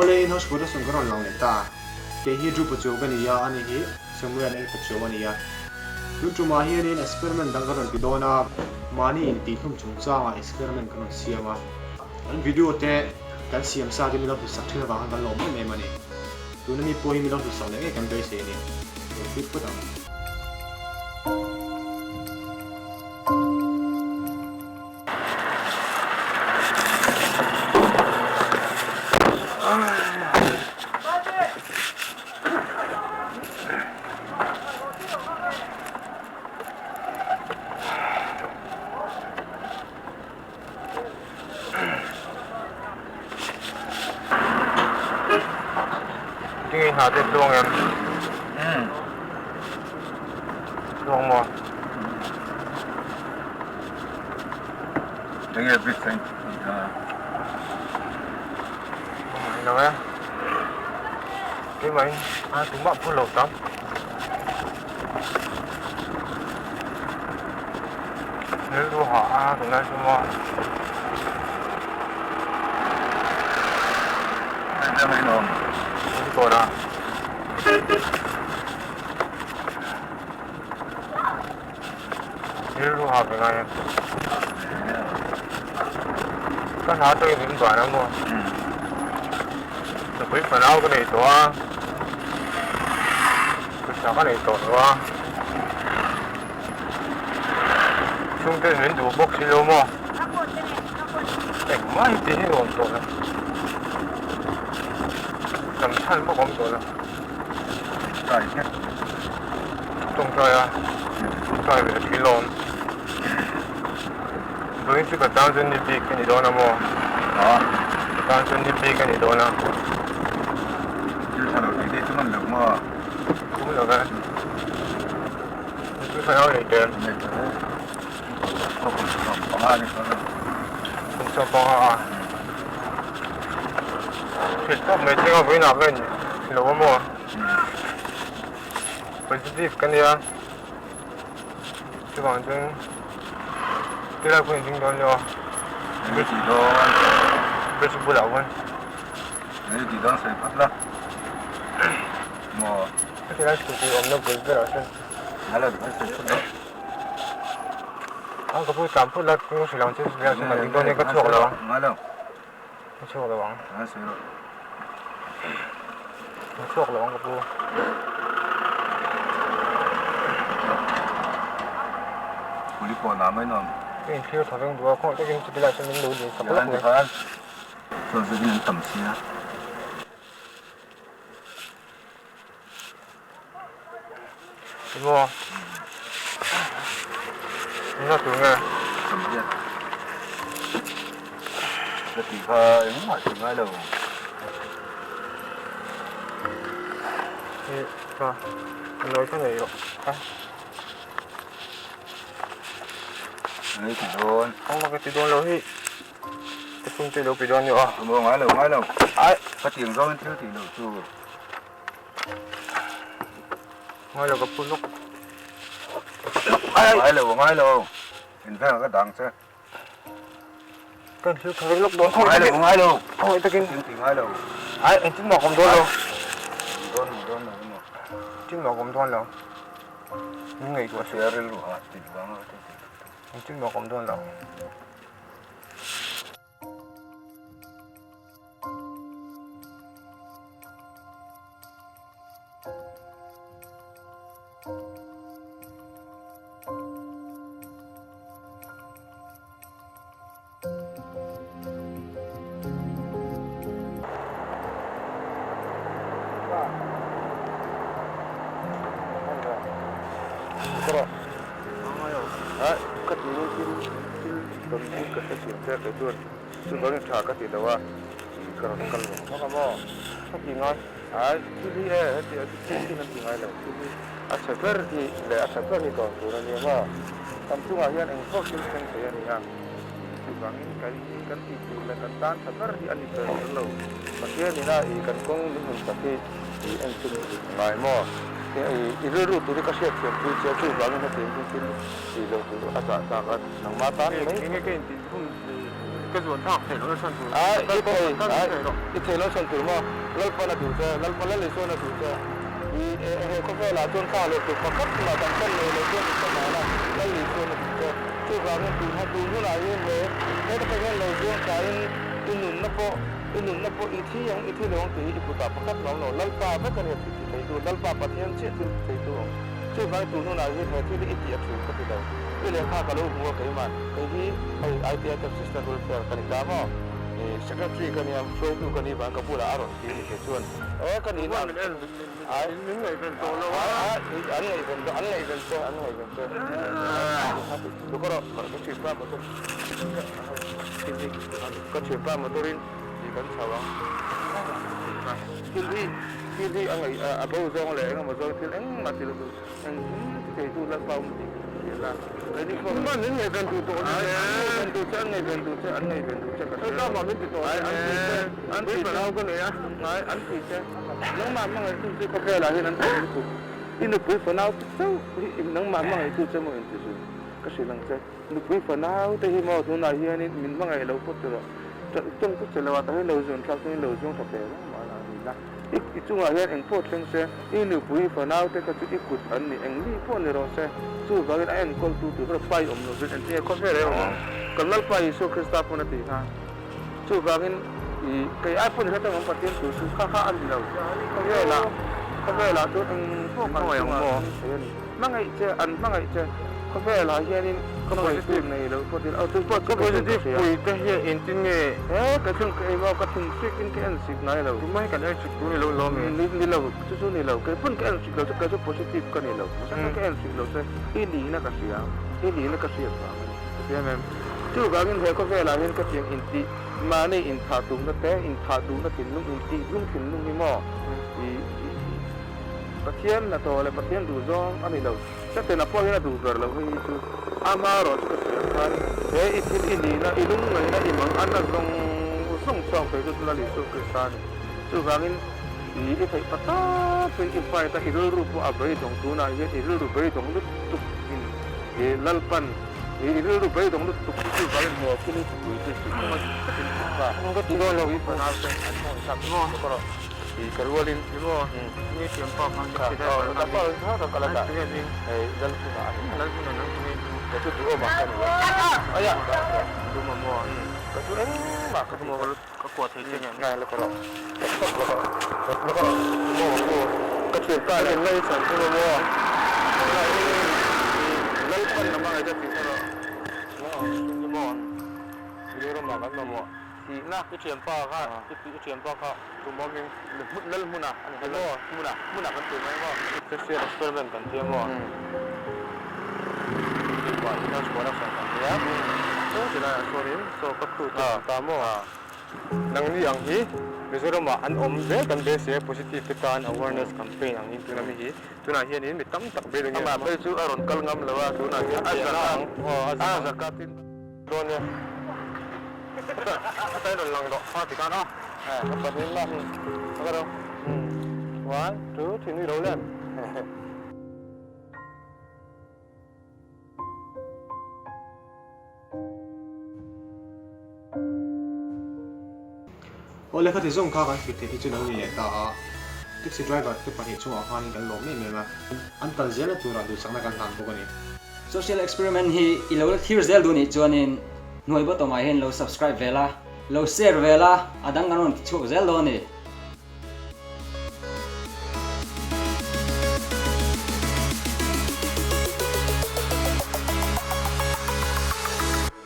Awle in house production ka rawn lang leh ta. Kei hi Drew Pachuau ka ni a, ani hi Samuel L Pachuau a ni a. Tun tumah hianin experiment dang ka rawn ti dawn a, mahni intihhlum chungchangah experiment ka rawn siam a. Kan video te kan siam sa te min lo hlut sak thin avang khan kan lawm em em a ni. Tuna mi pawh hi min lo hlut sak leh ngei kan beisei a ni. Lo thlir phawt ang. Tinge hna te tluang em? Umm. Tluang maw? Tinge bit thleng tih kha? Awm lo e. Keimah in a tumah phur lo tam. Rilru hah a tunlai chu maw? Rilru hah ve ngai em? Ka hna atangin min ban a maw? Nupui fanau ka nei tawh a. Pawisa ka nei tawh lo a, chhungte min duh bawk si lo maw? Engmah hi tih hi nuam tawh lo, lam chhan bawk a awm tawh lo. Tawngtai a, tawngtai ve thin lawm. Vawiin chu ka tan chuan ni bik ka ni dawn a maw? Ka tan chuan ni bik a ni dawn a. Thil tha lo tih te chu man lo maw? Kum lo ve. Thil tha lo nei te. Nei te. Kum 15 ni kha. Kum 15 a. Thil tawp mai thleng a vawiin ah ka in lo a maw? Positive ka nia. Chuvang chuan tilai pawh in ding dawn lio a. Eng ti dawn? Bridge bulah khuan. Eng ti dawn sawi phawt la. Maw? Heti lai scooty awmna bul berah chuan. Ngai lo kan sawi phawt la. A ka pu tlan phawt la kawng hrilh ang che chutiang chuan kan ding dawn nia ka chhuak lo ang. Ngai lo. Ka chhuak lo ang. Ngai sawi rawh. Ka chhuak lo ang ka pu. Puli pawh nah mai nuam. Ka inthlir tha veng duh a, khawngaih takin chuti lai chuan min lo lei sak lawk mai. Chuan zawkin an tam sia. Emaw Eng tur nge? Tam hian ka tih kha engmah tih ngai lo. Hi kha a nawi kha nei rawh a. Nei ti dawn. Engmah ka ti dawn lo hi. Ka chhungte lo pe dawn nia aw. Emaw ngai lo ngai lo. Ai. Ka tiang zawngin thil tih loh chu. Ngai lo ka pu lawk. Ngai lo ngai lo. In veng ka dang che. Kan thil tha vek lawk dawn. Ngai lo ngai lo. Khawngaih takin. Thil ti ngai lo. Ai engtin mah ka awm dawn lo. Dawn lo dawn lo emaw. Engtin mah ka awm dawn lo. Min ngaihtuah suh. Sia rilru ha ti vang a ti ti. Engtin mah ka awm dawn lo. Ka ti ni thil thil tawn hi ka hrethiam che kei chuan chuvangin tha ka ti lo a ka rawn kal vang vang a maw ka ti ngai ai thil hi e heti a thil thil an ti ngai lo thil hi a chhe ber hi leh a tha ber hi tawn tur a nia maw kan chungah hian eng pawh thil thleng thei a ni a chuvangin kan kan tih tur leh kan tan tha ber hi a ni ber kher lo Pathian ina ih kan kawng min hmun tak hi ih enchhin ngai maw i rilru tur hi ka hriatthiam pui che a chuvangin hetiang hi thil tih loh tur a chah chak a nangmah tan mai. Enge ka intih hun. ka zuan thlak theih lohna chhan tur Ai, i thei, ai, i thei lo chhan tur maw? Lalpan a duh che, Lalpan Lal Isuan a duh che. I he khawvelah chuan thla leh tur pakhat mah kan chan nei lo chuan i hre mahna, Lal Isuan a duh che. Chuvangin tun tun hunah hian he heta hian lo zuang thlain i nunna pawh, i nunna pawh i thi ang, i thi lo ang tih hi i kutah pakhat mah awm lo. Lalpa vek a nia thil ti theitu, Lalpa Pathian chiah thil ti theitu awm. Chuvangin tun hunah hian he thil hi i tih a thu ka ti lo. I lehkha ka lo hmu a keimah, kei hi hei ITI Assistant Welfare ka ni ta maw? Secretary ka nia, hruaitu ka nih vang ka bulah a rawn ti ni kei chuan e ka nihna Min en min ngaihven tawh lo a. An ngaihven tawh, an ngaihven che, an ngaihven che. Luk rawh, ka thianpa motor ka thianpa motor in tih kan chho ang. Thil hi thil hi a ngaih a bo zawng leh engemaw zawng thil engmah ti lo duh. Engkim ti theitu Lalpa awm tih ka hria la. Keini pawh Tumah min ngaihven duh tawh lo e. An ngaihven duh che, an ngaihven duh che, an ngaihven duh che ka hria. Lalpa mah min ti tawh lo e. An ti che, an ti che. Puipalau ka nei a. Ngai, an ti che. Nangmah hmangaihtu che khawvelah hian an tam lutuk. I nupui fanau te chauh hi nangmah hmangaihtu che maw inti zui ka hrilh ang che. Nupui fanau te hi maw tunah hianin min hmangaih lo phawt rawh. Tawng chu che lo ah tah hian lo zuan thlak chungin lo zuang tha ve reng mah la a ni la. I chungah hian eng pawh thleng se, i nupui fanau te kha chu i kut an ni, eng mi pawh ni rawh se. Chuvangin a enkawltu tur kha pai awm lovin engtin nge khawvel ei awm ang? Kan Lalpa Isua Krista pawn a tih kha. Chuvangin i kei ai pawn i hretang awm Pathian tur chu kha kha a ni lo. Khawvelah khawvelah chuan eng pawh kan chungah thleng thei a ni. Hmangaih che, an hmangaih che. Khawvelah hianin ka positive nei lo pawh tiin, chu pawh chu ka hria. Pui te hian engtin nge? He ka thil ka ei maw, ka thin hrik in ka en sik ngai lo. Tumah hi kan en sik tur ni lo lawm e. Ni lo, chu chu ni lo. Kei pawn ka en sik lo che, kei chu positive ka ni lo. Mahse ka en sik lo che, i nihna ka hria, i nihna ka hriat vang a ni. Ka ti em em. Chuvangin he khawvelah hian ka tiang intih, mahni inthah tumna te, inthah duhna thinlung, intih hlum thinlung hi maw i Pathian hnathawh leh Pathian duh zawng a ni lo. Setana pawh hian a duh ber loh hei hi chu ama erawh chu ka sawi ang khan he i thil i nihna, i lungngaihna, i mang anna zawng zawng chhuak thei chu chu Lal Isua Krista a ni. Chuvangin i i theih pa tawpin i fight a, i rilru pawh a beidawng tunah hian i rilru beidawng lutuk in i Lalpan i i rilru beidawng lutuk hi chuvangin he thil hi thupui chu i khawng a takin i pa i fanau te an hmawng chak rawh. I ka rualin i maw ni thiam pa khan ka hre daih ka pa kha ka kal a dah hei Lalhmuna a ni Lalhmuna nang chu nge ka chu duhawm ang ka ni a aya dum a maw ka chu engmah ka ti ka kuah thei che ngem ngai la ka rawh la ka la ka rawh maw ku ka thian pa le lai chan chu maw Lalpan na mangai ka ti ka rawh maw Mizoram ah kan mamawh Thihna i thianpa kha i thianpa kha tum awmin lal hmuna a ni maw hmuna hmuna kan ti mai maw. Christian experiment kan ti a maw tih pah hian production kan ti a chuan ti laiah chuanin saw ka crew te an ta maw nangni ang hi Mizoram ah an awm zel kan beisei a positive te tan awareness campaign angin tuna mi hi tunah hianin mi tam tak beidawng Amah phei chu a rawn kal ngam lo a tunah hian a zakat a zakatin Dawn e. Heta in rawn lang dawh kha ti khan a. Ka pahnih mah hi. Ka ro. One, two, three nui ro lem. Aw lehkha ti zawng kha kan thlir theih te chu lo ni leh ta a. Taxi driver te pahnih chungah khanin kan lawm em em a. An kal zelna turah duhsakna kan hlan bawk a ni. Social experiment hi i lo la thlir zel duh nih chuanin hnuai bottom ah hian lo subscribe ve la, lo share ve la, a dang kan rawn ti chhuak zel dawn a ni.